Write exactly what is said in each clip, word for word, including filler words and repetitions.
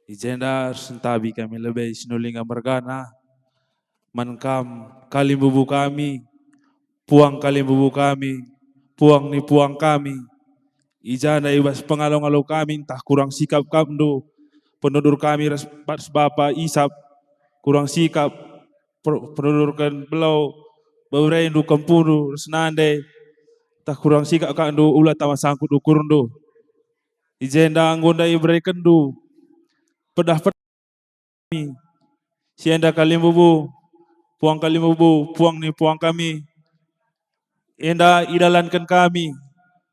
I jenda ersentabi kami lebe Sinulingga mergana, man kam kalimbubu kami, puang kalimbubu kami, puang ni puang kami. I jenda i bas pengalo-ngalo kami ntah kurang sikap kapndu, penudur kami ras, ras bapa isap, kurang sikap, per-, penudurken belau, beberendu, kempundu, ras nande, ntah kurang sikap kapndu, ula tama sangkut ukurndu. I jenda enggo ndai iberekenndu pedah-pedah kami, si enda kalimbubu, puang kalimbubu, puang ni puang kami. Enda idalanken kami,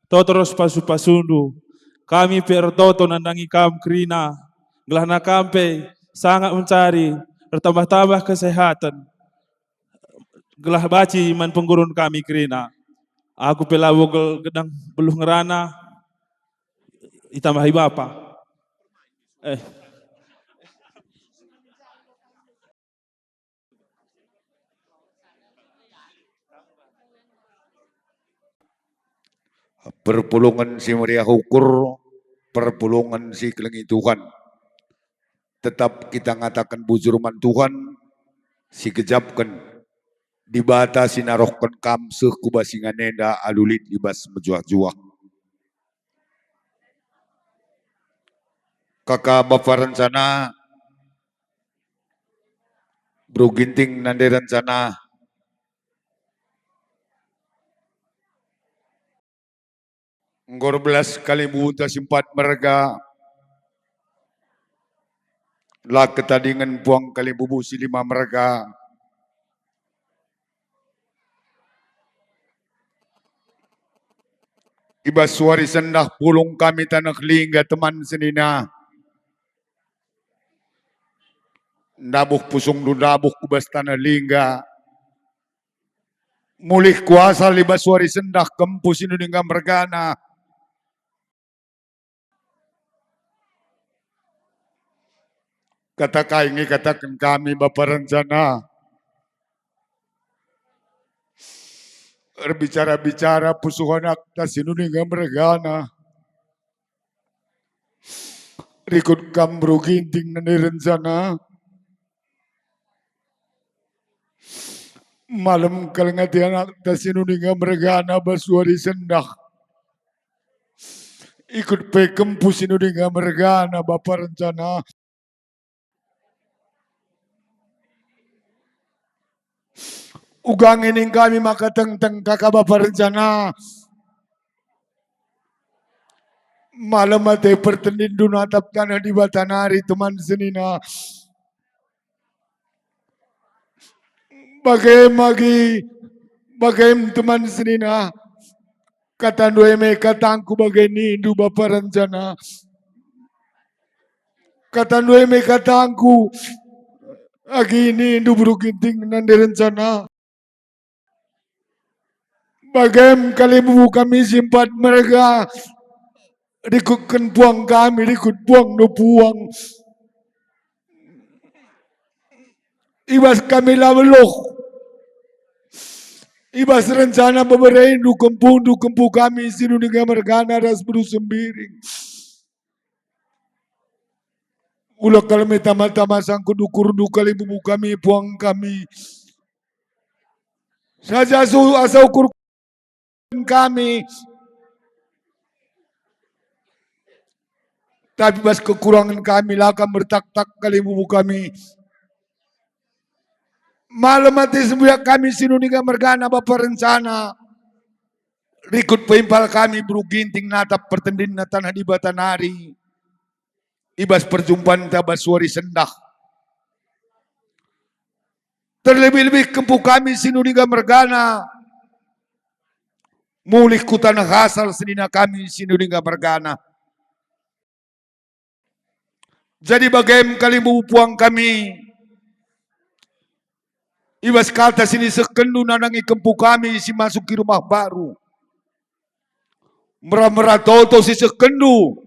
toto ras pasu-pasundu. Kami pe ertoto nandangi kam kerina, gelahna kam pe sangap mencari, ertambah-tambah kesehaten, gelah banci man penggurun kami kerina. Aku pe labo gel-, gedang beluh ngerana, itambahi bapa. Eh. Perpulungen si meriah ukur, perpulungen si kelengi Tuhan. Tetap kita ngataken bujur man Tuhan, sigejapken Dibata si narohken kam seh ku bas ingan enda alu lit i bas mejuah-juah. Kaka bapa rencana, beru Ginting nande rencana, enggo erbelas kalimbubuta si empat merga, la ketadingen puang kalimbubu si lima merga. I bas wari sendah pulung kami taneh Lingga teman senina. Ndabuh pusungndu ndabuh ku bas taneh Lingga. Mulih kuasa i bas wari sendah kempu Sinulingga mergana. Kata kai nge kataken kami bapa rencana? Erbicara-bicara pusuh anakta Sinulingga mergana. Rikut kam beru Ginting nande rencana. Malem kal ngati anakta Sinulingga mergana bas wari sendah. Ikut pe kempu Sinulingga mergana bapa rencana. Uga ngining kami maka tengteng kaka bapa rencana. Malem ate pertendinndu natap taneh Dibata nari teman senina. Bage magi, bagem teman senina. Katandu e me katangku bage nindu bapa rencana. Katandu e me katangku agi nindu beru Ginting nande rencana. Bagem kalimbubu kami si empat merga, rikutken puang kami, rikut puangndu puang. I bas kami la beluh. I bas rencana beberendu kempundu, kempu kami Sinulingga mergana ras beru Sembiring. Ula kal me tama-tama sangkut ukurndu kalimbubu kami, puang kami. Saja su asa ukur kami. Tapi bas kekurangen kami la kam mertaktak kalimbubu kami. Malem ate sembuyak kami Sinulingga mergana bapa rencana. Rikut peimpal kami beru Ginting natap pertendinna taneh Dibata nari. I bas perjumpanta bas wari sendah. Terlebih-lebih kempu kami Sinulingga mergana. Mulih ku taneh asal senina kami Sinulingga mergana. Jadi bagem kalimbubu puang kami. I bas kata sinisehkenndu nandangi kempu kami si masuk i rumah baru. Mera-mera toto sisehkenndu.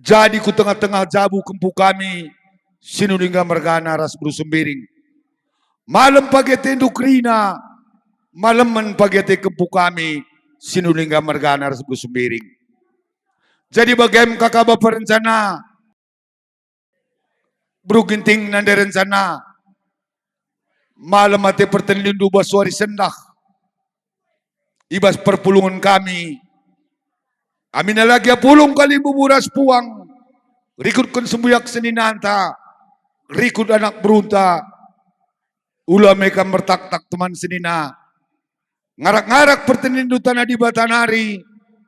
Jadi ku tengah-tengah jabu kempu kami, Sinulingga mergana ras beru Sembiring. Malem pagi atendu kerina, malemen pagi ate kempu kami, Sinulingga mergana ras beru Sembiring. Jadi bagem kaka bapa rencana, Beru Ginting nande rencana malem ate pertendinndu bas wari sendah i bas perpulungen kami. Aminna lagi apulung kalimbubu ras puang, rikutken sembuyak seninanta, rikut anak berunta, ula me kam mertaktak teman senina. Ngarak-ngarak pertendinndu taneh Dibata nari,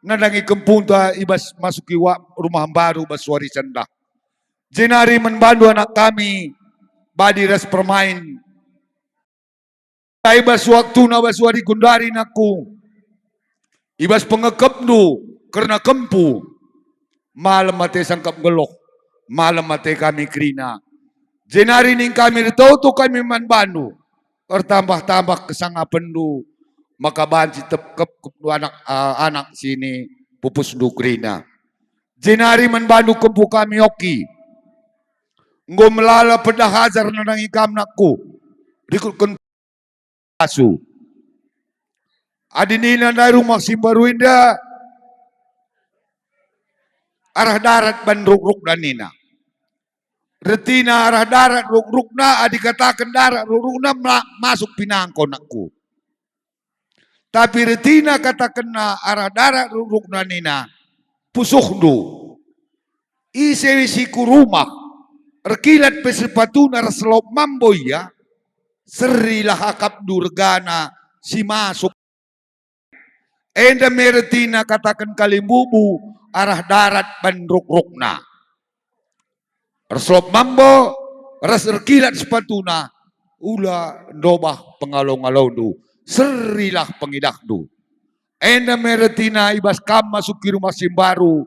nandangi kempunta i bas masuki wa-, rumah mbaru bas wari sendah. Jenari man bandu anak kami, badi ras permain. I bas waktuna bas wari gundari nakku, i bas pengekepndu kerna kempu, malem ate sangkap nggeluh, malem ate kami kerina. Jenari ning kami ertoto kami man bandu, ertambah-tambah kesangapenndu, maka banci tep-, kep-, kepndu anak, a-, anak sini pupusndu kerina. Jenari man bandu kempu kami oki. Enggo melala pedah ajar nandangi kam nakku, rikutken asu. Adi nina ndai rumah si mbaru enda, arah darat ban rukrukna nina. Retina arah darat rukrukna, adi kataken darat rukrukna, ma-, masuk pinangko nakku. Tapi retina katakenna arah darat rukrukna nina, pusuhndu. Ise si ku rumah, erkilat pe sepatuna ras selop mambo ia, serilah akapndu regana si masuk. Enda me retina kataken kalimbubu arah darat ban rukrukna. Erselop mambo ras erkilat sepatuna, ula ndobah pengalo-ngalondu, serilah pengidahndu. Enda me retina i bas kam masuki rumah si mbaru,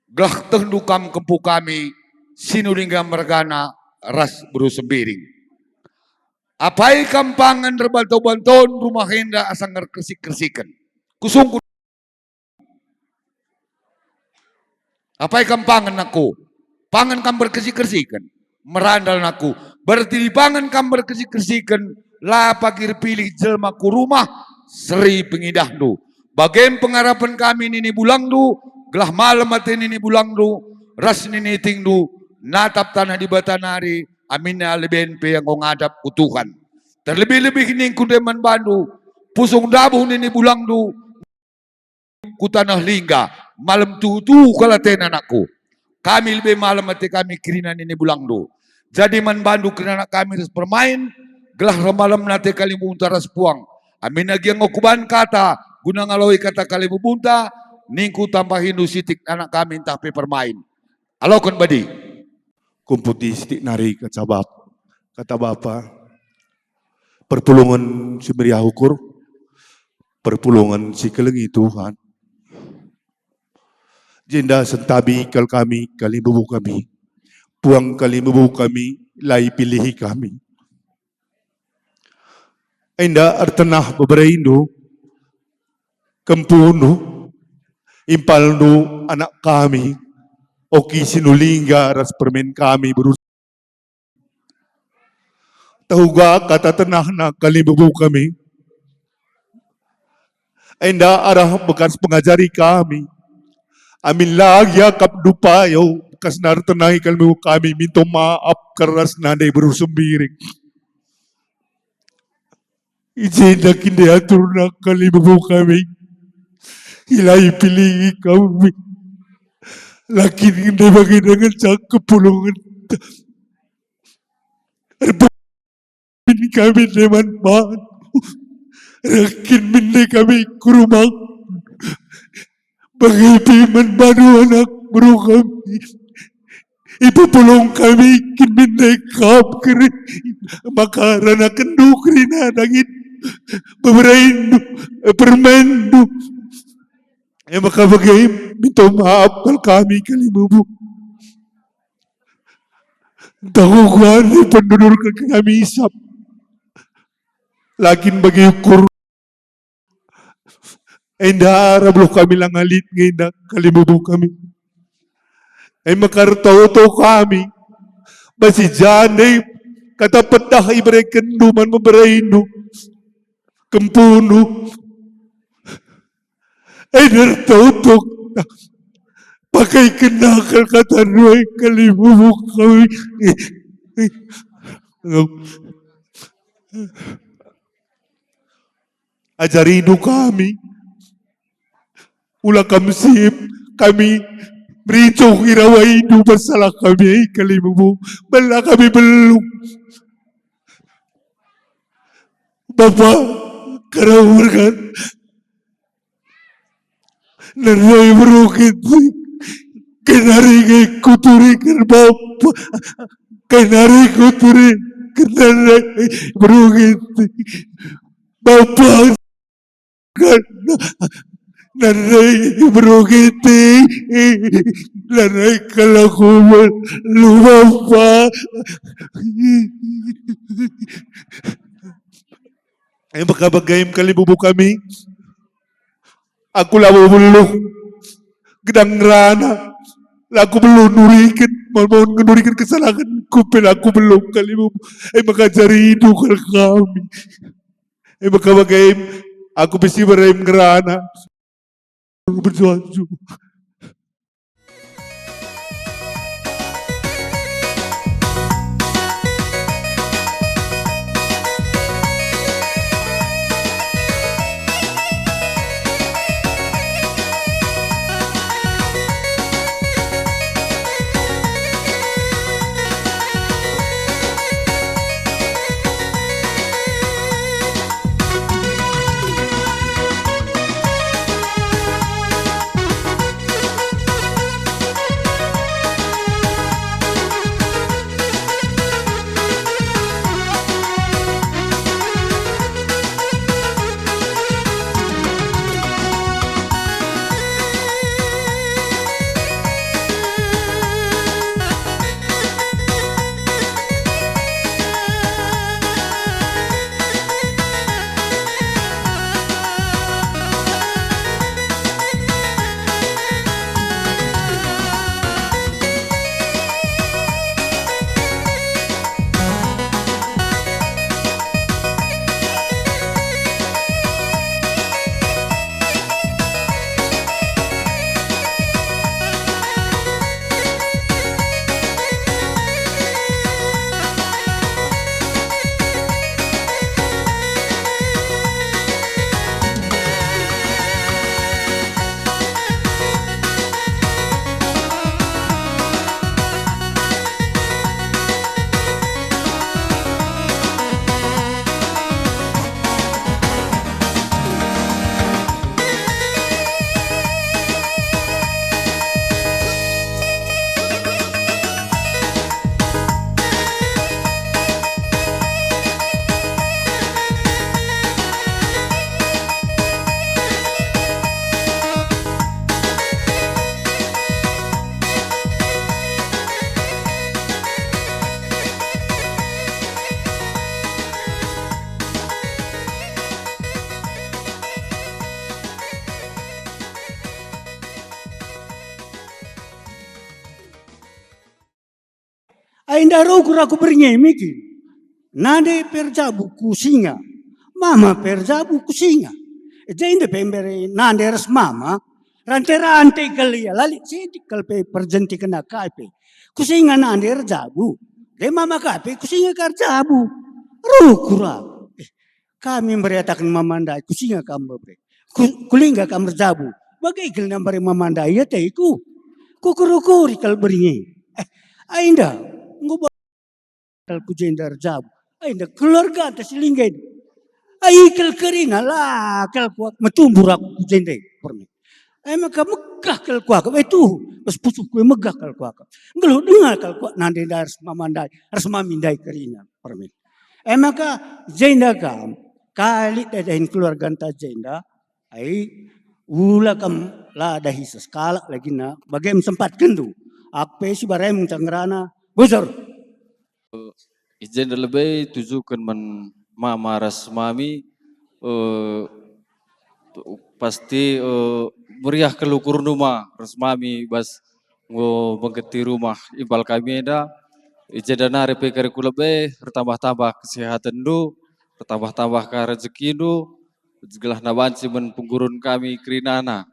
gelah tehndu kam kempu kami, Sinulingga mergana ras beru Sembiring. Apai kam pangan erbanto-banton rumah enda asa ngerkesik-kersiken. Kusungkun. Apai kam pangan nakku? Pangan kam berkesik-kersiken. Merandal nakku. Berarti dipangan kam berkesik-kersiken, la pagi erpilih jelma ku rumah, seri pengidahndu. Bagem pengarapen kami nini bulangndu, gelah malem ate nini bulangndu, ras nini tingndu, natap taneh Dibata nari, aminna leben pe enggo ngadap ku Tuhan. Terlebih-lebih ningku ndeman bandu, pusung ndabuh nini bulangndu, ku taneh Lingga, malem tuhu-tuhu kal atena anakku. Kami lebe malem ate kami kerina nini bulangndu. Jadi man bandu kerina anak kami ras permain, gelah ermalemna ate kalimbubunta ras puang. Aminna gia enggo kubahan kata, guna ngaloi kata kalimbubunta, ningku tambahindu sitik anak kami ntah pe permain. Aloken badi. Kumputi sitik nari kata bap-, kata Bapa. Perpulungen si meriah ukur, perpulungen si kelengi Tuhan. Jenda sentabi kal kami, kalimbubu kami. Puang kalimbubu kami, la ipilihi kami. Enda ertenah beberaindu, kempundu, impalndu anak kami, oki Sinulingga ras permen kami beru-, tah uga kata tenahna kalimbubu kami. Enda arah bekas pengajari kami. Amin la gia akapndu payo bekas ertenah kalimbubu kami, minto maap kal ras nande beru Sembiring. I jenda kin nde aturna kalimbubu kami. La ipilihi kami. La kin nde bage ngenca kepulungenta. Erpulung kami ndeman bandu. Reh kin min nde kami ku rumah. Bage pe man bandu anak beru kami. Ipepulung kami kin min nde kam keri, maka ranakenndu kerina dagin, beberaindu, eh, permenndu. E maka bage minto maap kal kami kalimbubu. Ntah uga nde pendudurken kami isap. La kin bage ukur. Enda arah beluh kami la ngalit nge enda kalimbubu kami. E maka ertoto kami, bas i ja nde kata pedah iberekenndu man beberaindu, kempundu. Enda ertoto, Pakaikenna kal kata nuai kalimbubung kami. Ajarindu kami. Ula kam sip kami merincuh irawaindu masalah kami kalimbubung. Bela kami belum. Bapa, keraurkan. Nandai beru Ginting, kenari nge kuturiken Bapa, kenari kuturiken nandai beru Ginting. Bapa, kan, nandai beru Ginting, nandai kalau aku lu Bapa. Em bage-bage em kalimbubung kami. Aku labo beluh gedang ngerana. La aku beluh nuriken, mon-mon nuriken kesalahenku pe la aku beluh kalimbubung. E maka ajarindu kal kami. E maka bage em, aku pe si berem ngerana. Berjuang. Ai ndah rau ku aku berngi miki. Nande pe erjabu ku Singa. Mama pe erjabu ku Singa. Jenda pe mbere nande ras mama. Rante-rante kal ia, la lit sitik kal pe perjentikenna kai pe. Ku Singa nande erjabu. Dai mama kai pe ku Singa ka erjabu. Rukur aku. Eh, kami mberitaken mama ndai, ku Singa kam bere. Ku, ku Lingga kam erjabu. Bage kal na mbere mama ndai, ia teku. Kukuri-kuri kal berngi. Eh, ai ndah, enggo kal ku jenda erjabu. Ai ndah keluarganta si Lingga enda. Ai kal kerina la kal kuak metumbur aku ku jenda permen. Ai maka megah kal kuakap, eh tuhu, bas pusuhku e megah kal kuakap. Nggeluh denga kal kuak nande ndai ras mama ndai, ras mami ndai kerina permen. Ai maka jenda kam, kali dadahin keluarganta jenda, ai ula kam la dahi sekalak lagina, bage me sempatkenndu. Aku pe si barem ngerana, bujur. Eh, i jenda lebe tujuken man mama ras mami, eh, pasti, eh, meriah kal ukurndu ma ras mami bas enggo menggeti rumah impal kami enda. I jenda nari pe kari ku lebe, ertambah-tambah kesehatenndu, ertambah-tambah ka rejekindu, gelah na banci man penggurun kami kerinana.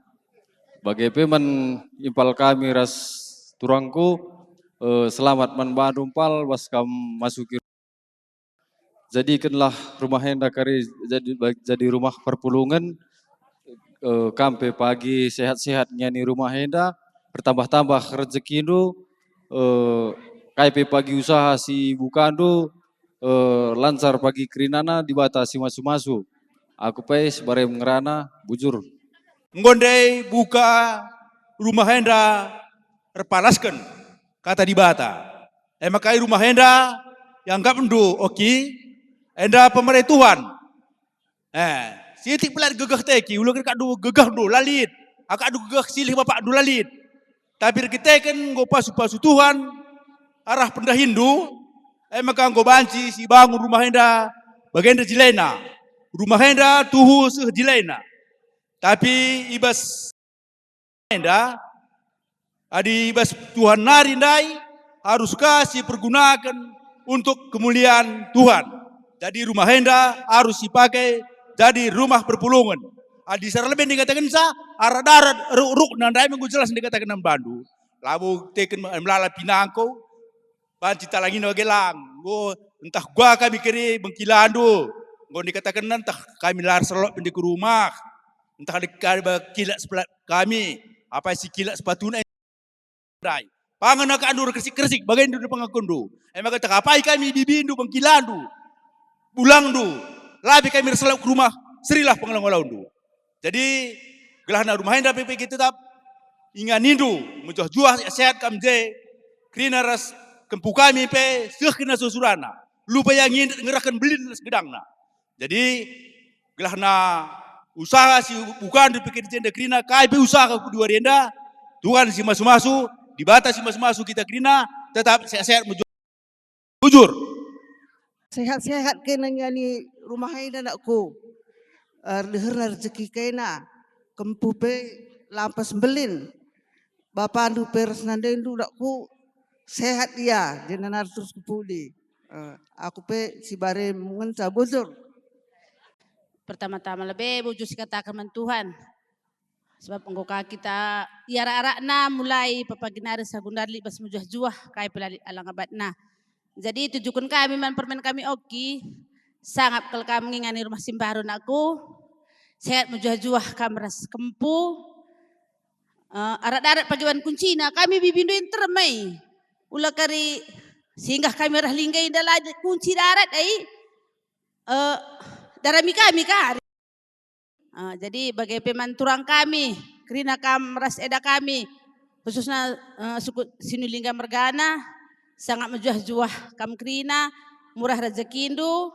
Bage pe man impal kami ras turangku, eh, selamat man bandu impal bas kam masuki. Jadikenlah rumah enda kari jadi, jadi rumah perpulungen, eh, kam pe pagi sehat-sehat ngiani rumah enda, bertambah-tambah rejekindu, eh, kai pe pagi usaha si ibukandu, eh, lancar pagi kerinana Dibata si masu-masu. Aku pe si Barem ngerana, bujur. Enggo ndai buka rumah enda erpalasken Kata Dibata. E maka i rumah enda ianggapndu, oki, enda pemere Tuhan. Eh, sitik pelat gegeh teki, ula kadu gegehndu la lit, akadu gegeh silih bapakndu la lit. Tapi erkiteken enggo pasu-pasu Tuhan arah pendahinndu, e maka enggo banci sibangun rumah enda bagenda jilena. Rumah enda tuhu seh jilena. Tapi i bas enda, adi i bas Tuhan nari ndai, arus ka sipergunaken untuk kemulian Tuhan. Jadi rumah enda arus sipake jadi rumah perpulungen. Adi sara lebe dikatakenca, arat-arat ruk-rukna ndai me enggo jelas dikataken man bandu. Labo teken melala pinangko, banci talangina bage lang. Enggo, ntah kuga kami keri bengkilandu. Enggo dikatakenna ntah kami la erselok pe ndai ku rumah. Ntah dikali ba kilak sepelat kami. Apai si kilak sepatuna ndai. Pangan akandu erkersik-kersik, bagendu pengakundu. E maka tekapai kami bibindu, bengkilandu, bulangndu. Labe kami erselok ku rumah, serilah pengelong-elongndu. Jadi, gelahna rumah enda P P G tetap inganindu, mejuah-juah sehat kam je, kerina ras kempu kami pe seh kena susurana. Lupa ia ngindet ngerahken belin ras gedangna. Jadi, gelahna usaha si bukandu pikir jenda kerina, kai pe usaha ku dua enda, Tuhan si masu-masu, Dibata si masu-masu kita kerina, tetap sehat-sehat mejuah. Bujur. Sehat-sehat kena ngiani rumah enda, dakku. Eh, deherna rezeki kena. Kempu pe lampas mbelin. Bapandu pe ras nandendu, dakku, sehat ia, jenda nari terus ku pudi. Eh, aku pe si Barem ngenca, bujur. Pertama-tama lebe bujur sikataken man Tuhan. Sebab enggo ka kita i arak-arakna mulai pepagi nari sagun nari lit bas mejuah-juah, kai pe la lit alang abatna. Jadi tujuken kami man permen kami oki, sangap kal kam ngingani rumah si mbaru, nakku. Sehat mejuah-juah kam ras kempu. Eh, arat-arat pagi wan kuncina, kami bibindu nterem ai. Ula kari singgah kami arah lingga enda la kunci darat ai. Eh, darami kami kari. Ah, jadi bage pe man turang kami, kerina kam ras eda kami, khususna, eh, suku Sinulingga mergana, sangap mejuah-juah kam kerina, murah rejekindu,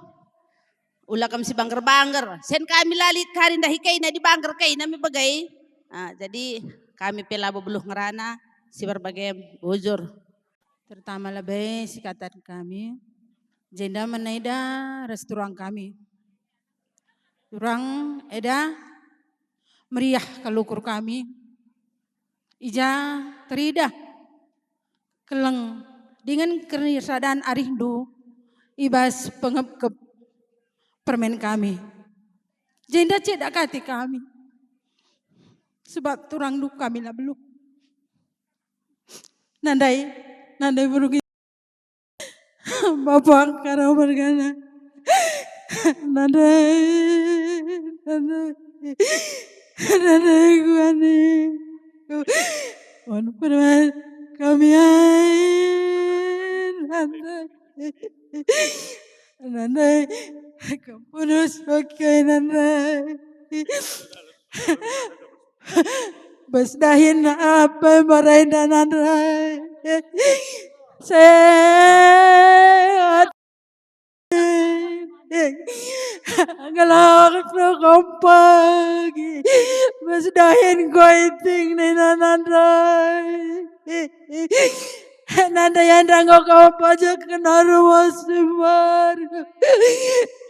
ula kam si bangger-bangger. Sen kami la lit kari ndahi kaina, adi bangger kaina me bage. Ah, jadi kami pe labo beluh ngerana, si bage bujur. Terutama lebe sikataken kami, jenda man eda ras turang kami. Turang eda, meriah kal ukur kami. I ja teridah keleng dingen kerisadan arihndu i bas pengepkep permen kami. Jenda cedak kate kami, sebab turangndu kami la beluh. Nandai, nandai burung Bapa Angkara mergana. Nandai, nandai, nandai kuani. Wan permen kami ai, nandai. Nandai, kempudus pakai nandai. Bas dahin apai maraina nandai. Sehat. Ngelak no kompagi. Bas dahin koiting nina nandai. Nandai enda enggo kam pajakna rumah si mbaru.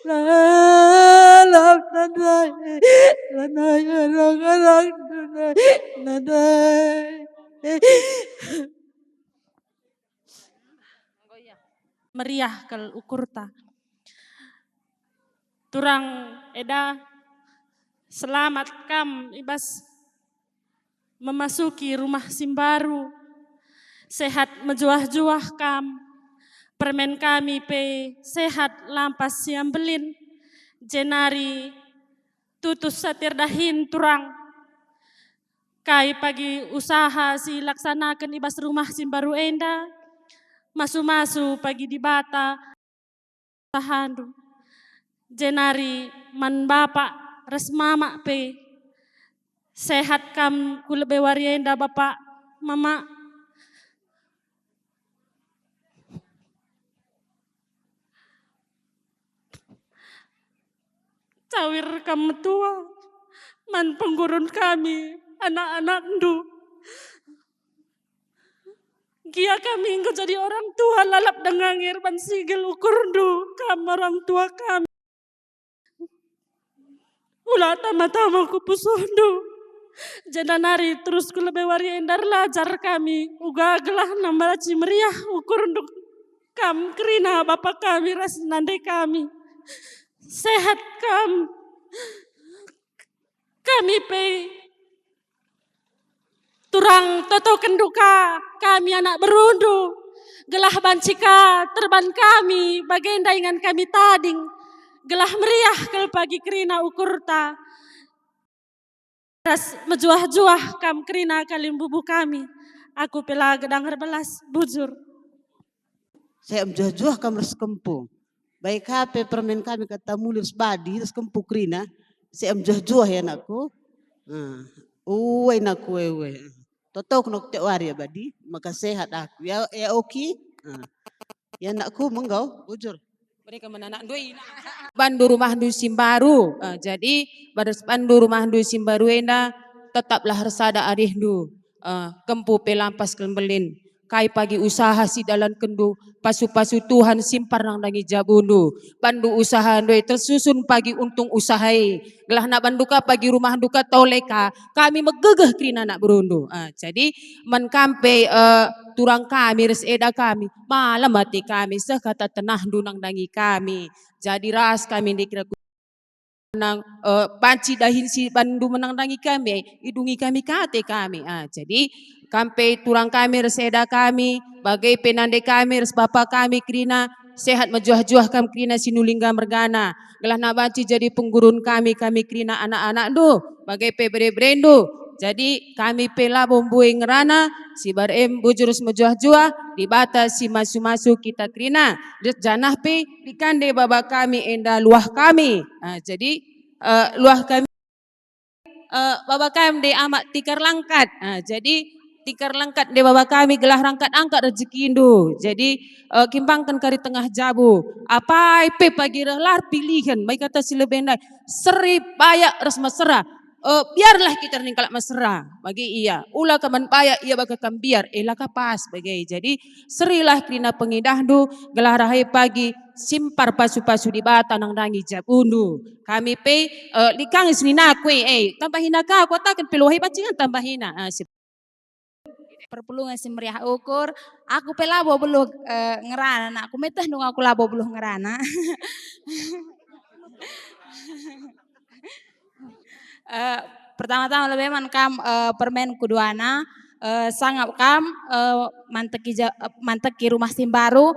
Lalap nandai, nandai arang-arang nandai, nandai. Meriah kal ukurta. Turang eda, selamat kam i bas memasuki rumah si mbaru. Sehat mejuah-juah kam. Permen kami pe sehat lampas siam mbelin. Jenari tutus satir dahin turang. Kai pagi usaha si laksanaken i bas rumah si mbaru enda, masu-masu pagi Dibata usahandu. Jenari man bapa ras mama pe, sehat kam ku lebe wari enda, bapa, mama. Cawir kam metua man penggurun kami, anak-anakndu. Gia kami enggo jadi orang tua, lalap denga nge erban sigel ukurndu kam orang tua kami. Ula tama-tama ku pusuhndu. Jenda nari terus ku lebe wari enda erlajar kami, uga gelah nambah aci meriah ukurndu kam kerina bapa kami ras nande kami. Sehat kam. Kami pe turang totokenndu ka kami anak berundu, gelah banci ka terban kami bagenda ingan kami tading, gelah meriah kal pagi kerina ukurta. Ras mejuah-juah kam kerina kalimbubu kami. Aku pe la gedang erbelas, bujur. Sehat mejuah-juah kam ras kempu. Bage ka pe permen kami kata muli ras badi ras kempu kerina. Sehat mejuah-juah ya anakku. Ah, uwe anakku, uwe, uwe. Totok nok tiap wari ya badi, maka sehat aku. Ya, ya, oke. Ah. Ya anakku, menggo, bujur. Mereka menanakndu ina. Bandu rumahndu si mbaru. Ah, jadi, badas bandu rumahndu si mbaru enda, tetaplah ersada arihndu. Ah, kempu pe lampas kal mbelin. Kai pagi usaha si dalankenndu, pasu-pasu Tuhan simpar nandangi jabundu. Bandu usahandu e tersusun pagi untung usaha e. Gelahna bandu ka pagi rumahndu ka tole ka, kami megegeh kerina anak berundu. Ah, jadi man kam pe, eh, turang kami ras eda kami, malem ate kami seh kata tenahndu nandangi kami. Jadi ras kami ndekera ku nang, eh, banci dahin si bandu menandangi kami, idungi kami ka ate kami. Ah, jadi kam pe turang kami ras eda kami, bage pe nande kami ras bapa kami kerina, sehat mejuah-juah kam kerina Sinulingga mergana. Gelahna banci jadi penggurun kami, kami kerina anak-anakndu, bage pe bere-berendu. Jadi kami pe labo mbue ngerana, si bage em bujur ras mejuah-juah, Dibata si masu-masu kita kerina. Janah pe lit ka nde baba kami enda luah kami. Ah, jadi, eh, luah kami, eh, baba kami nde Amak Tikar Langkat. Ah, jadi Tikar Langkat nde baba kami gelah rangkat-angkat rejekindu. Jadi, eh, kimbangken kari tengah jabu. Apai pe pagi reh la erpilihen, mai kata si lebe ndai. Seri, bayak ras mesera. Eh, biarlah kita ning kalak mesera. Bage ia. Ula ka man bayak ia bage ka mbiar. Eh, la ka pas bage. Jadi, serilah kerina pengidahndu, gelah rahe pagi simpar pasu-pasu Dibata nandangi jabundu. Kami pe, eh, lit ka nge seninaku e, eh, tambahina ka, kukataken pe luahi banci nge tambahina. Ah, si perpulungen si meriah ukur, aku pe labo beluh, eh, ngerana, nakku meteh nung aku labo beluh ngerana. Eh, pertama-tama lebe man kam, eh, permen kuduana, eh, sangap kam, eh, manteki ja-, eh, manteki rumah si mbaru,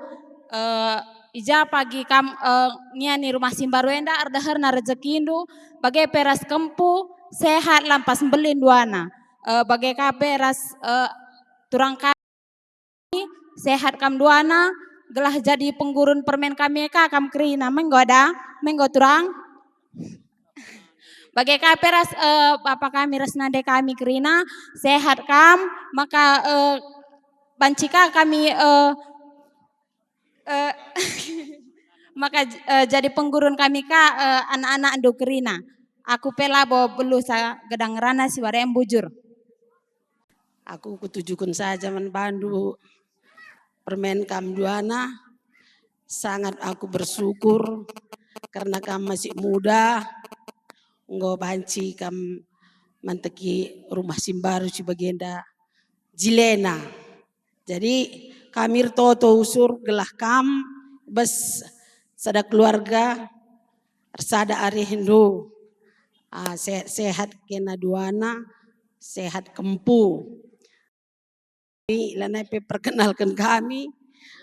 eh, i ja pagi kam, eh, ngiani rumah si mbaru enda erdeherna rejekindu, bage pe ras kempu, sehat lampas mbelin duana. Eh, bage ka pe ras, eh, turang kami, sehat kam duana, gelah jadi penggurun permen kami ka kam kerina. Menggo da? Menggo turang? Bage ka pe ras, eh, bapa kami ras nande kami kerina, sehat kam, maka, eh, banci ka kami, eh, eh, maka, eh, jadi penggurun kami ka, eh, anak-anakndu kerina. Aku pe labo beluh sa gedang ngerana si wari em bujur. Aku kutujuken saja man bandu permen kam duana. Sangat aku bersyukur karena kam masih muda, enggo banci kam manteki rumah si mbaru si bagenda jilena. Jadi kami ertoto usur gelah kam bas sada keluarga ersada arihndu. Ah, se-, sehat kena duana, Sehat kempu. Lanai pe perkenalken kami,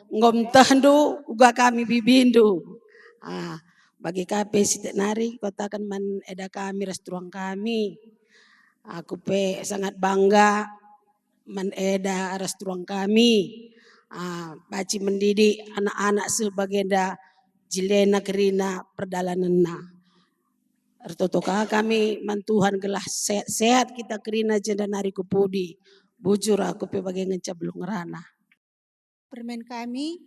enggo metehndu uga kami bibindu. Ah, bagi ka pe sitik nari kataken man eda kami ras turang kami. Aku pe sangat bangga man eda ras turang kami. Ah, banci mendidik anak-anak seh bagenda jilena kerina perdalanenna. Ertoto ka kami man Tuhan gelah sehat-sehat kita kerina jenda nari ku pudi. Bujur aku pe bage ngenca beluh ngerana. Permen kami,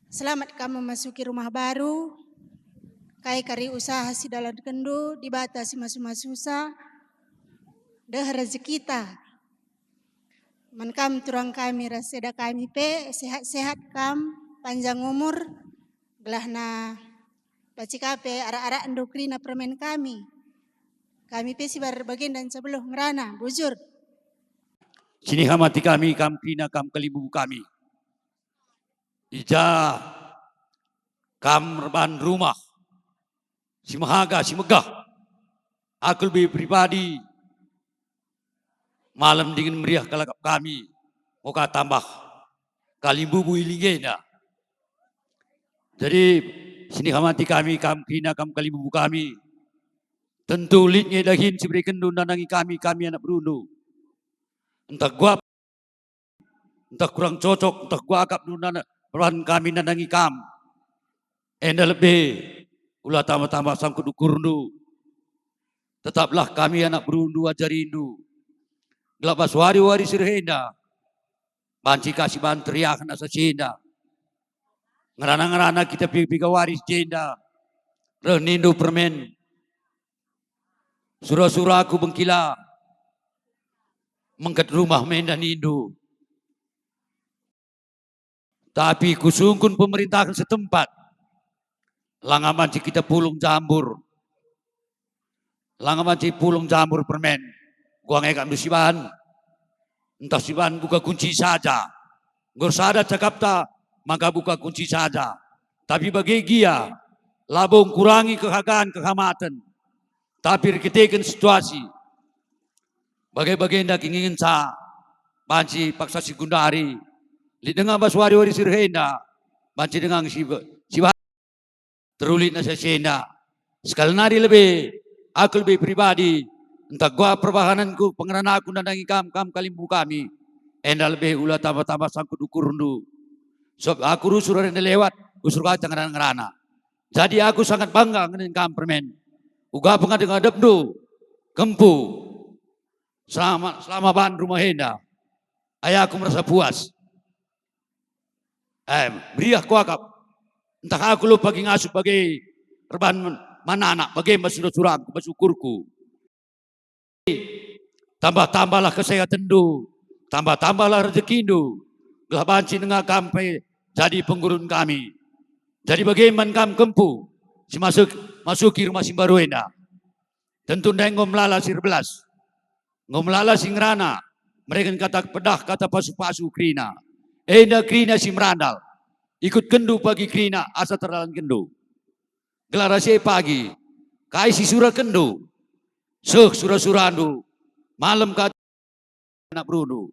selamat kam memasuki rumah baru. Kai kari usaha si dalankenndu, Dibata si masu-masusa, deh rezekita. Man kam turang kami ras eda kami pe, sehat-sehat kam, panjang umur, gelahna banci ka pe arak-arakndu kerina permen kami. Kami pe sibar bagenda ngenca beluh ngerana, bujur. Sinihamati kami, kam kerina, kam kalimbubu kami. I ja kam erban rumah si mehaga, si megah. Aku lebe pribadi, malem dingen meriah kalak kami, enggo ka tambah kalimbubu i lingga enda. Jadi, sinihamati kami, kam kerina, kam kalimbubu kami. Tentu lit nge dahin si berekenndu nandangi kami, kami anak berundu. Ntah guap, ntah kurang cocok, ntah kuakapndu nana-, perbahan kami nandangi kam. Enda lebe, ula tambah-tambah sangkut ukurndu. Tetaplah kami anak berundu ajarindu. Gelap bas wari-wari si reh enda, banci ka siban teriahen asa si enda. Ngerana-ngerana kita piga-piga wari si jenda, reh nindu permen. Sura-sura aku bengkila, mengket rumah me enda nindu. Tapi kusungkun pemerintah setempat, langa banci kita pulung jambur. Langa banci pulung jambur permen. Gua ngekapndu siban. Ntah siban buka kunci saja. Enggo sada cakapta, maka buka kunci saja. Tapi bage gia, labo ngkurangi kehagan kehamaten. Tapi erkiteken situasi, bage-bagenda kin ngenca banci paksa si gundari. Lit denga bas wari-wari si reh enda, banci denga si, si terulit nasa si enda. Sekali nari lebe, aku lebe pribadi, ntah gua perbahanenku, pengeranaku nandangi kam, kam kalimbubu kami, enda lebe ula tambah-tambah sangkut ukurndu. Sebab aku rusur enda lewat, rusur ka ngerana-ngerana. Jadi aku sangat bangga ngenen kam permen. Uga pengadep-ngadepndu, kempu. Selama, selama ban rumah enda, ai aku merasa puas. Eh, meriah kuakap. Ntah aku lo pagi ngasup bage erban man anak, bage bas sura-suraku, bas ukurku. Tambah-tambahlah kesehatenndu, tambah-tambahlah rejekindu, gelah banci denga kam pe jadi penggurun kami. Jadi bage man kam kempu, si masuk, masuki rumah si mbaru enda. Tentu ndai enggo melala si erbelas. Enggo melala si ngerana, mereken kata pedah, kata pasu-pasu kerina. Enda kerina si merandal. Ikutkenndu pagi kerina asa terlalankenndu. Gelah ras e pagi, kai si surakenndu? Seh sura-surandu, malem ka anak berundu.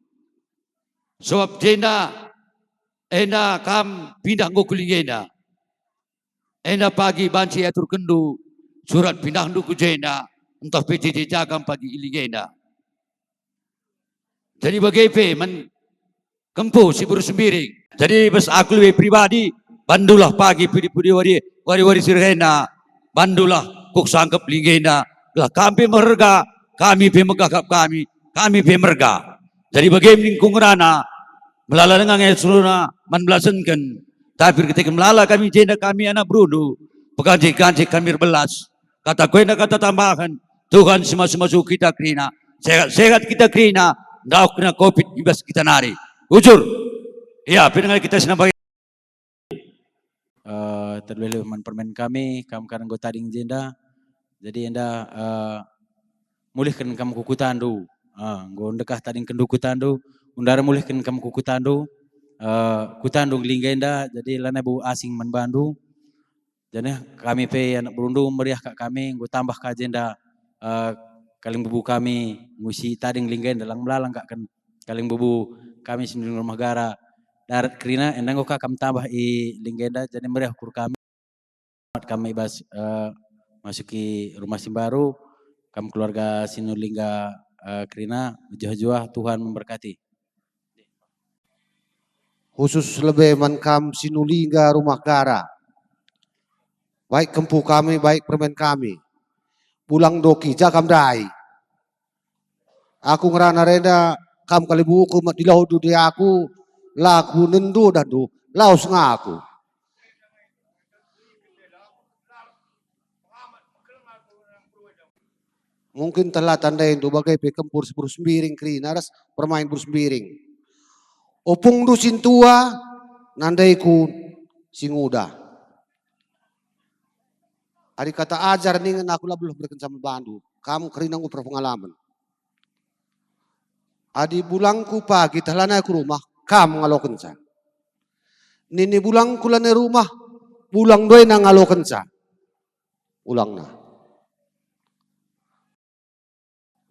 Sebab jenda enda kam pindah enggo ku lingga enda. Enda pagi banci iaturkenndu surat pindahndu ku jenda, ntah pe jejeja kam pagi i lingga enda. Jadi bage pe man kempu si beru sembiring. Jadi bas aku lebe pribadi, bandulah pagi pudi-pudi wari, wari-wari si reh enda, bandulah kuksangkep lingga enda, gelah kam pe meherga, kami pe megah kap kami, kami pe merga. Jadi bage ningku ngerana, melala denga nge suruna man belasenken, tapi erkiteken melala kami jenda kami anak berundu, peganjik-ganjik kami erbelas. Kata ku enda kata tambahen, Tuhan si masu-masu kita kerina, sehat-sehat kita kerina, ndauh kena covid i bas kita nari. Bujur. Ia, pendengar kita senang bagi. Eh, terlebih man permen kami, kam kan enggo tading jenda. Jadi enda, eh, mulihken kam ku kutandu. Ah, enggo ndekah tadingkenndu kutandu, undar mulihken kam ku kutandu. Eh, kutandu ngelingga enda, jadi lanai bo asing man bandu. Janah kami pe anak berundu meriah kap kami, enggo tambah ka jenda, eh, kalimbubu kami ngusi tading lingga enda, lang melala nggak ken kalimbubu kami si nulingga rumah gara darat kerina, enda enggo ka kam tambah i lingga enda, jadi meriah ukur kami. Selamat kami bas, eh, masuki rumah si baru, kam keluarga si nulingga, eh, kerina, mejuah-juah, Tuhan memberkati. Khusus lebe man kam si nulingga rumah gara. Baik kempu kami, baik permen kami. Bulang doki, ja kam ndai. Aku ngerana renda, kam kalimbubuku, mat dilohndu di aku, la kunendu dahndu, lawes nge aku. Mungkin tela tandaindu bage pe kempu ras Berus Mbiring kerina ras permain Berus Mbiring. Opungndu sintua, nandaiku si nguda. Adi kata ajar ningen aku la beluh bereken sama bandu, kam kerina enggo perpengalaman. Adi bulangku pagi tah lanai ku rumah, kam ngalokenca. Nini bulangku lanai rumah, bulang doina ngalokenca. Ulangna.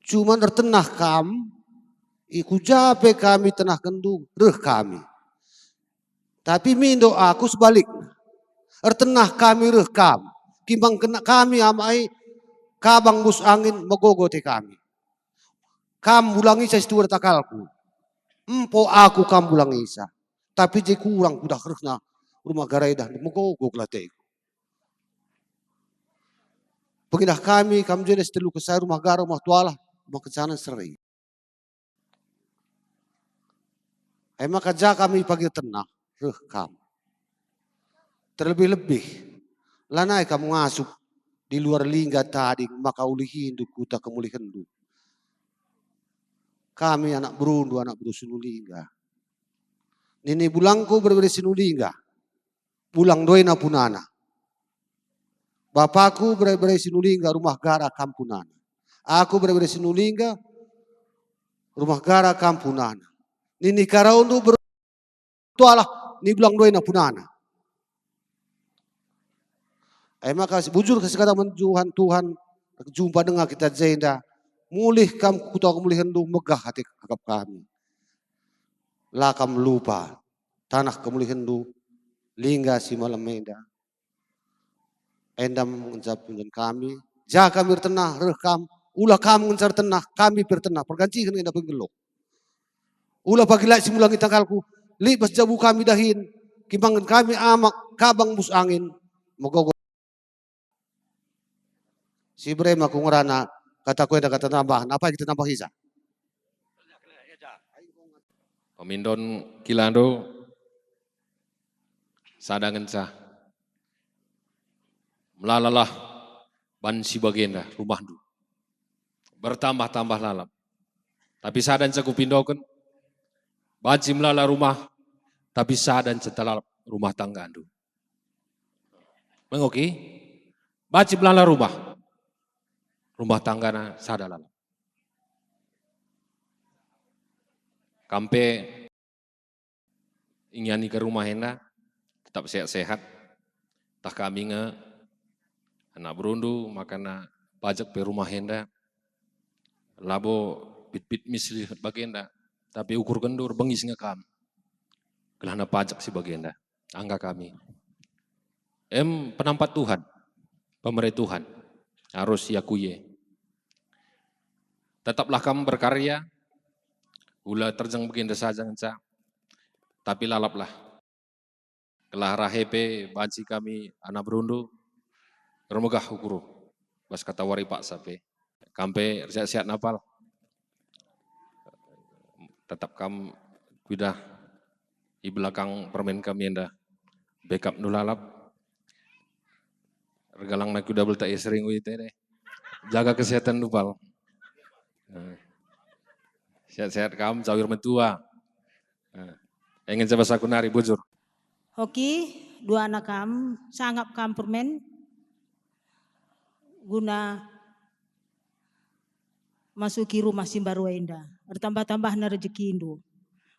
Cuman ertenah kam, i ku ja pe kami tenahkenndu, reh kami. Tapi mindo aku sebalikna. Ertenah kami reh kam, kimbang kena kami ama ai kabang bus angin megogo ate kami. Kam bulangisa si tuar takalku. Empo aku kam bulangisa. Tapi je kurang kudah rehna rumah gara enda megogo ateku. Pengidah kami, kam jenda si telu kesai rumah gara, rumah tualah, rumah kencanan seri. E maka ja kami pagi tenah, reh kam. Terlebih-lebih, lanai kam ngasup di luar lingga tading maka ulihindu kuta kemulihenndu. Kami anak berundu, anak beru Sinulingga. Nini bulangku bere-bere Sinulingga, bulang doina punana. Bapaku bere-bere Sinulingga, rumah gara kam punana. Aku bere-bere Sinulingga, rumah gara kam punana. Nini karaundu ber-, tualah ni bulang doina punana. E maka bujur kata man Tuhan, Tuhan, jumpa denga kita jenda, mulih kam ku kuta kemulihenndu, megah ate kap kami. La kam lupa tanah kemulihenndu, lingga si malem enda. Enda ngenca pundun kami, ja kami ertenah, reh kam, ula kam ngenca ertenah, kami pe ertenah, pergantiken enda penggelok. Ula pagi la si mulangi takalku, lit bas jabu kami dahin, kimbangken kami amak kabang bus angin, megogo. Si bere ma ku ngerana, kataku enda kata tambahen, apa kita tambah isa? Pemindon kilandu, sada ngenca. Melalalah ban si bagenda rumahndu. Bertambah-tambah lalap. Tapi sada ngenca kupindoken, banci melala rumah, tapi sada ngenca lalap rumah tanggandu. Mengoki? Banci melala rumah, rumah tanggana sada lalap. Kam pe ingiani ke rumah enda, tetap sehat-sehat. Tah kami nge anak berundu, makana pajek pe rumah enda. Labo bit-bit mis bagenda, tapi ukurkenndu erbengis nge kam. Gelahna pajek si bagenda, angka kami. Em penampat Tuhan, pemere Tuhan, arus iakui e. Tetaplah kam berkarya, ula terjeng bagenda saja ngenca, tapi lalaplah. Gelah rahe pe banci kami anak berundu, ermegah ukur, bas kata wari paksa pe. Kam pe ersehat-sehat napal. Tetap kam kuidah i belakang permen kami enda. Bekap ndu lalap. Ergalangna kuidah belta i sering uite deh. Jaga kesehatan nupal. Eh. Sehat-sehat kam, cawir mentua. Eh. Engen coba saku nari bujur. Oki, duana kam, sangap kam permen guna masuki rumah si mbaru enda. Ertambah-tambahna rejekindu.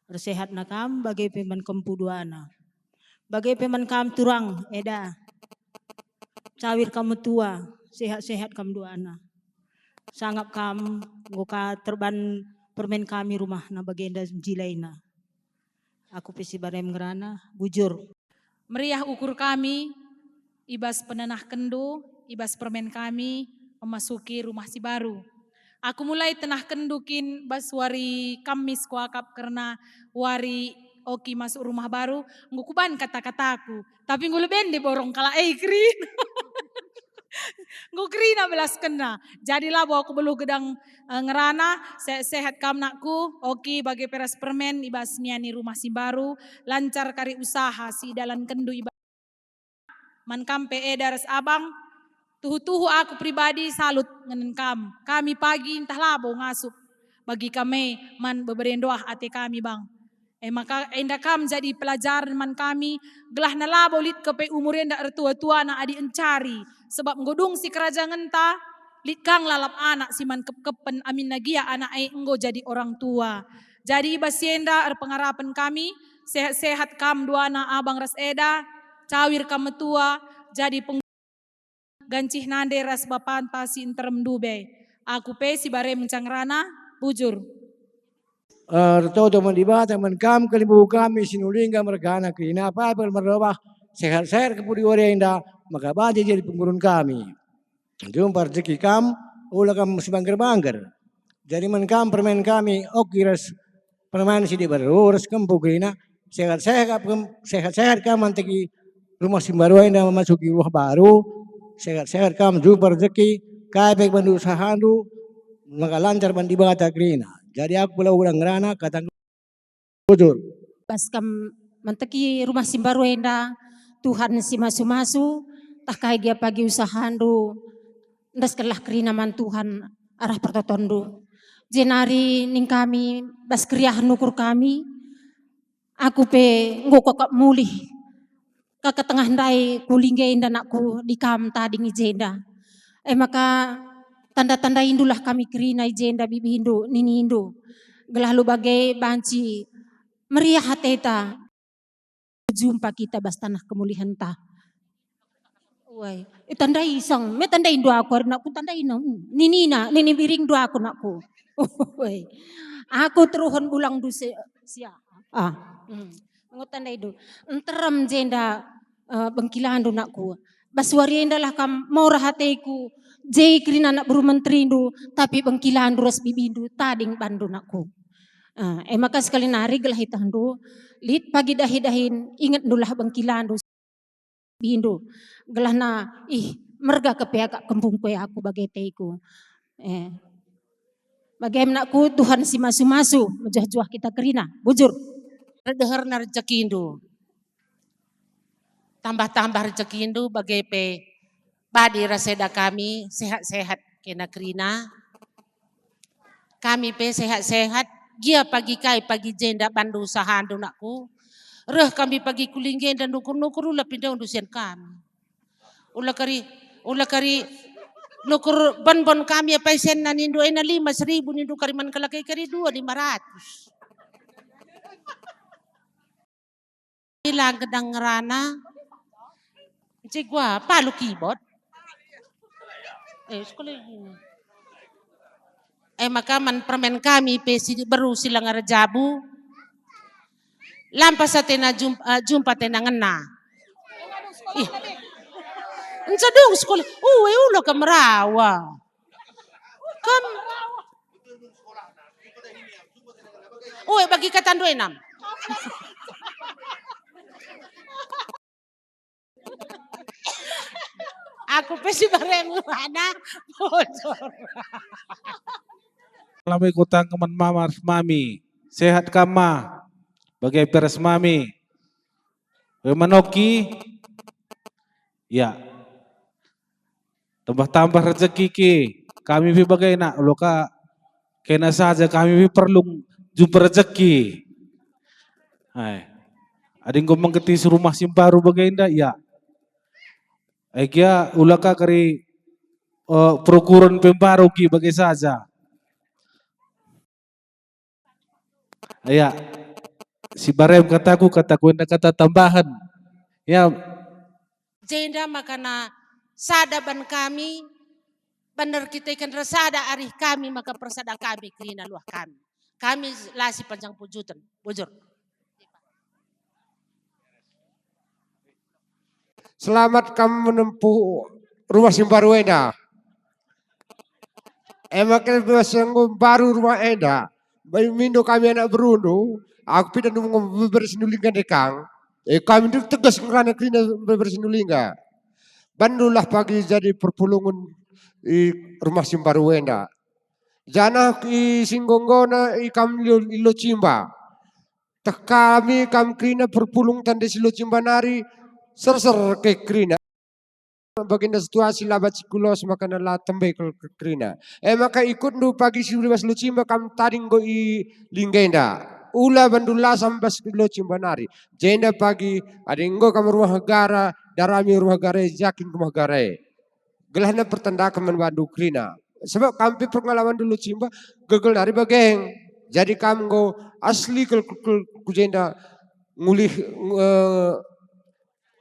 Ersehatna kam, bage pe man kempu duana. Bage pe man kam turang eda. Cawir kam metua, sehat-sehat kam duana. Sangap kam, enggo ka terban permen kami rumahna bagenda njilaina. Aku pe si barem ngerana, bujur. Meriah ukur kami i bas penenahkenndu, i bas permen kami memasuki rumah si baru. Aku mulai tenahkenndu kin bas wari Kamis kuakap kerna wari oki masuk rumah baru, enggo kuban kata-kataku. Tapi enggo leben de borong kalak e kerina. Enggo kerina belaskenna. Jadi labo aku beluh gedang, eh, ngerana, sehat-sehat kam nakku, oki bage pe ras permen i bas niani rumah si baru, lancar kari usaha si idalankenndu i ba-, man kam pe eda ras abang, tuhu-tuhu aku pribadi salut ngenen kam. Kami pagi ntah labo ngasup bagi kam e man bebere ndoah ate kami, bang. E maka enda kam jadi pelajaren man kami, gelahna labo lit kepe umur enda ertua-tuana adi encari, sebab enggo dung si kerajangenta, lit kang lalap anak si man kep-kepen aminna gia anak e enggo jadi orang tua. Jadi i bas si enda erpengarapen kami, sehat-sehat kam duana abang ras eda, cawir kam metua, jadi peng- gancih nande ras bapanta si nterem ndube. Aku pe si bare mencang rana, bujur. Ertoto man Dibata man kam kalimbubu kami si nulingga mergana kerina, paipal merlobah, sehat-sehat kepudi wari enda, maka banci jadi penggurun kami. Jumpa rejeki kam, ula kam si bangger-bangger. Jadi man kam permen kami, oki ras permen si diberu ras kempu kerina, sehat-sehat kam, sehat-sehat kam manteki rumah si mbaru enda memasuki rumah baru, sehat-sehat kam jumpa rejeki, kai pe bandu usahandu, maka lancar man Dibata kerina. Jadi aku pula ulang ngerana kata bujur. Bas kam manteki rumah si mbaru enda, Tuhan si masu-masu, tah kai gia pagi usahandu, endeskenlah kerina man Tuhan arah pertotonndu. Jenari ning kami bas keriahen ukur kami, aku pe enggo kuakap mulih. Ka ketengah ndai kulingga enda nakku di kam tading i jenda. E maka tanda-tandaindulah kami kerina i jenda bibindu, ninindu. Gelah alu bage banci meriah ateta. Jumpa kita bas taneh kemulihenta. Wai, itandai sang, me tandaindu aku, ari nakku tandaina, ninina, nini biringndu aku nakku. Wai, aku teruhen bulangndu si, sia. Ah, hmm. Enggo tandaindu. Nterem jenda, eh, bengkilandu nakku. Bas wari endalah kam morah ateku, je kerina anak beru menterindu, tapi bengkilandu ras bibindu tading banndu nakku. Eh, e maka sekali nari gelah itehndu, lit pagi dahi-dahin, ingetndulah bengkilandu. Bindu. Gelahna, ih, merga kepe akap kempungku e aku bage ateku. Eh. Bage me nakku Tuhan si masu-masu, mejuah-juah kita kerina. Bujur. Erdeherna rejekindu. Tambah-tambah rejekindu bage pe badi ras eda kami sehat-sehat kena kerina. Kami pe sehat-sehat, gia pagi kai pagi jenda bandu usahandu nakku. Reh kami pagi kulingga enda nukur-nukur ula pindaundu sian kami. Ula kari, ula kari nukur bon-bon kami apai senna nindu ena lima seribu nindu kari man kalak e kari dua lima ratus. Ila gedang ngerana. Cigua, palu kibot. Eh, sekolah ini. Eh, maka man permen kami pe si beru si lenga erjabu. Lampas atena jum-, eh, jumpa atena ngena. Ih. Encedung sekolah. Uwe, ulo ke merawa. Kam. Oi, bagi katandu enam. Aku pe si bareng mana bocor. Lami kutang man mama ras mami. Sehat kam ma? Bage pe ras mami. We manoki? Ya. Tambah-tambah rejeki ki. Kami pe bagena, ulo ka kena saja kami pe perlu jumpa rejeki. Ai. Adi enggo menggeti rumah si mbaru bagenda, ya. Ai gia ula ka kari, eh, perukuren pe mbaru ki bage saja. Ya, si barem kataku, kataku enda kata tambahen. Ya. Jenda makana sada ban kami, Bener kita ikan ersada arih kami, maka persada kami kerina luah kami. Kami la sipanjang pujuten. Bujur. Selamat kam menempuh rumah si mbaru enda. E maka bas enggo mbaru rumah enda, bai mindo kami anak berundu, aku pidan enggo beberes nulingga dekang. E kami ndu tegas ngerana kerina beberes nulingga. Bandulah pagi jadi perpulungen i rumah si mbaru enda. Janah i singgonggona i kam i Lo-, i Locimba. Teh kami kam kerina perpulung tande si Locimba nari, serser ke kerina. Bagenda situasi labat si kulos maka la tembe kal ke-, kerina. E maka ikutndu pagi si bas Locimba kam tading enggo i linggenda. Ula bandu lasam bas Locimba nari. Jenda pagi adi enggo kam rumah negara, darami rumah negara e, jakin rumah negara e. Gelahna pertandaken man bandu kerina. Sebab kam pe pengalaman dulu Cimba, gegel nari bageng. Jadi kam enggo asli kal, kal, kal ku jenda ngulih, eh,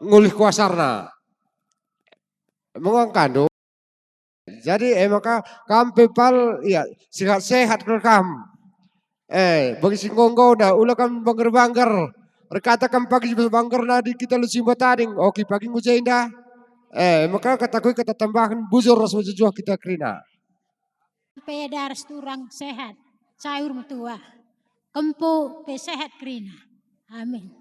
ngulih kuasarna. Mengangkandu. Jadi, eh, maka kam pe pal, ya, sehat-sehat kal kam. Eh, bagi si nggo-nggo enda, ula kam bangger-bangger. Erkata kam pagi bangger nadi kita Locimba tading, oke pagi enggo jenda. Eh, maka kataku kata tambahen bujur ras mejuah-juah kita kerina. Peda ras turang sehat, sayur metua, kempu pe sehat kerina. Amin.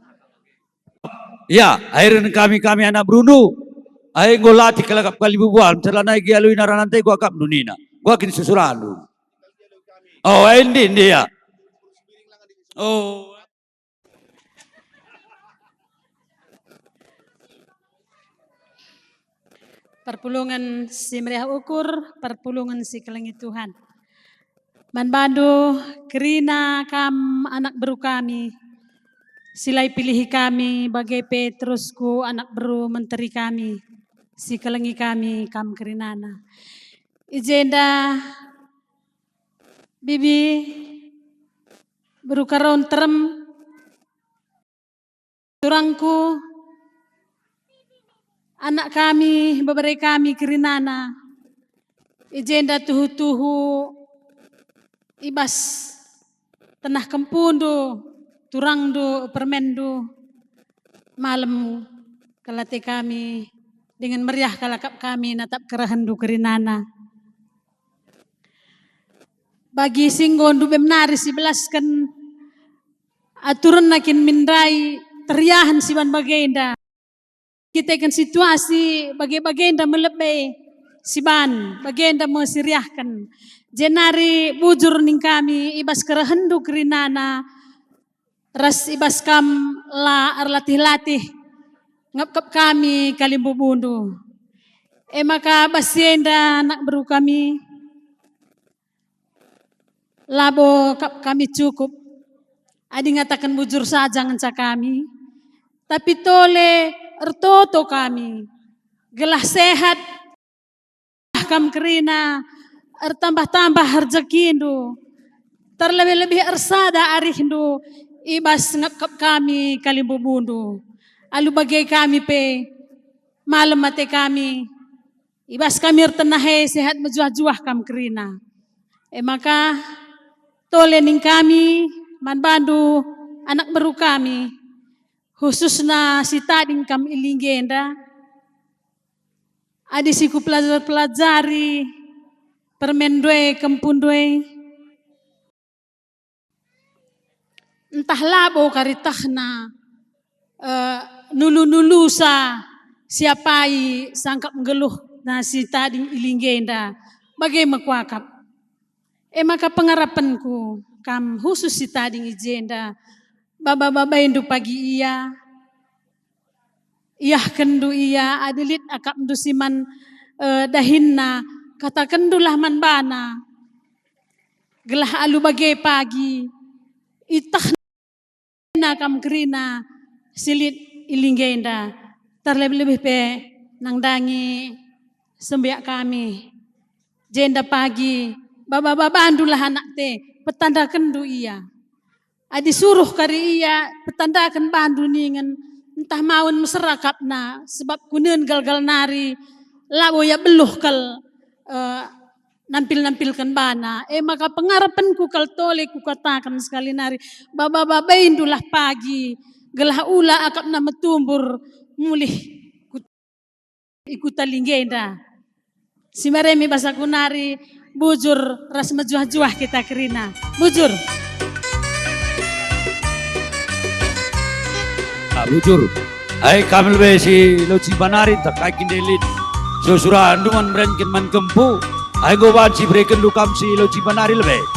Ya, akhirna kami, kami anak berundu. Ai enggo latih kalak kap kali bubuan, celana igi alui naranante gua kap dunina. Gua kin susurandu. Oh, ai ndi, ndi ya. Oh. Perpulungen si meriah ukur, perpulungen si kelengi Tuhan. Man bandu kerina kam anak beru kami, si la ipilihi kami, bage pe terusku anak beru menteri kami, si kelengi kami kam kerinana. I jenda bibi beru Karon Terem, turangku, anak kami, bebere kami kerinana, i jenda tuhu-tuhu i bas tenah kempundu, turangndu, permenndu, malem kal ate kami, dingen meriah kal akap kami natap kerehenndu kerinana. Bagi si enggo ndube nari sibelasken, aturenna kin min ndai teriahen si ban bagenda. Kiteken situasi bage-bagenda me lebe si ban bagenda me si riahken. Jenari bujur ning kami i bas kerehenndu kerinana ras i bas kam la erlatih-latih ngepkep kami kalimbubundu. E maka bas si enda anak beru kami, labo kap kami cukup adi ngataken bujur saja ngenca kami, tapi tole ertoto kami, gelah sehat kam kerina, ertambah-tambah rejekindu, terlebih-lebih ersada arihndu i bas ngepkep kami kalimbubundu. Alu bage kami pe, malem ate kami, i bas kami ertenah e sehat mejuah-juah kam kerina. E maka, tole ning kami man bandu anak beru kami, khususna si tading kam i linggenda. Adi si kupelajari-pelajari permenndu e, kempundu e, ntah labo kari tehna, eh, nulu-nulusa siapai sangkap nggeluhna si tading i linggenda, bage me kuakap. E maka pengarapenku, kam khusus si tading i jenda, baba-babaindu pagi ia, iahkenndu ia, adi lit akapndu si man, eh, dahinna, katakenndulah man bana, gelah alu bage pagi, ietehna kam kerina si lit i linggenda, terlebih-lebih pe nandangi sembiak kami. Jenda pagi, baba-babandulah anak te, petandakenndu ia. Adi suruh kari ia petandaken bandu ningen, ntah mawen mesera akapna, sebab kunen gal-gal nari, labo ia beluh kal, eh, nampil-nampilken bana. E maka pengarepenku kal tole kukataken sekali nari, baba-babaindulah pagi, gelah ula akapna metumbur mulih ku, i kuta Linggenda. Si meremi basaku nari, bujur ras mejuah-juah kita kerina. Bujur. Ah, bujur. Ai kam lebe si Locimba nari, tak kai kin delit. So sura nduman merenken man kempu. Ai enggo banci bereken lu kam si Locimba nari lebe.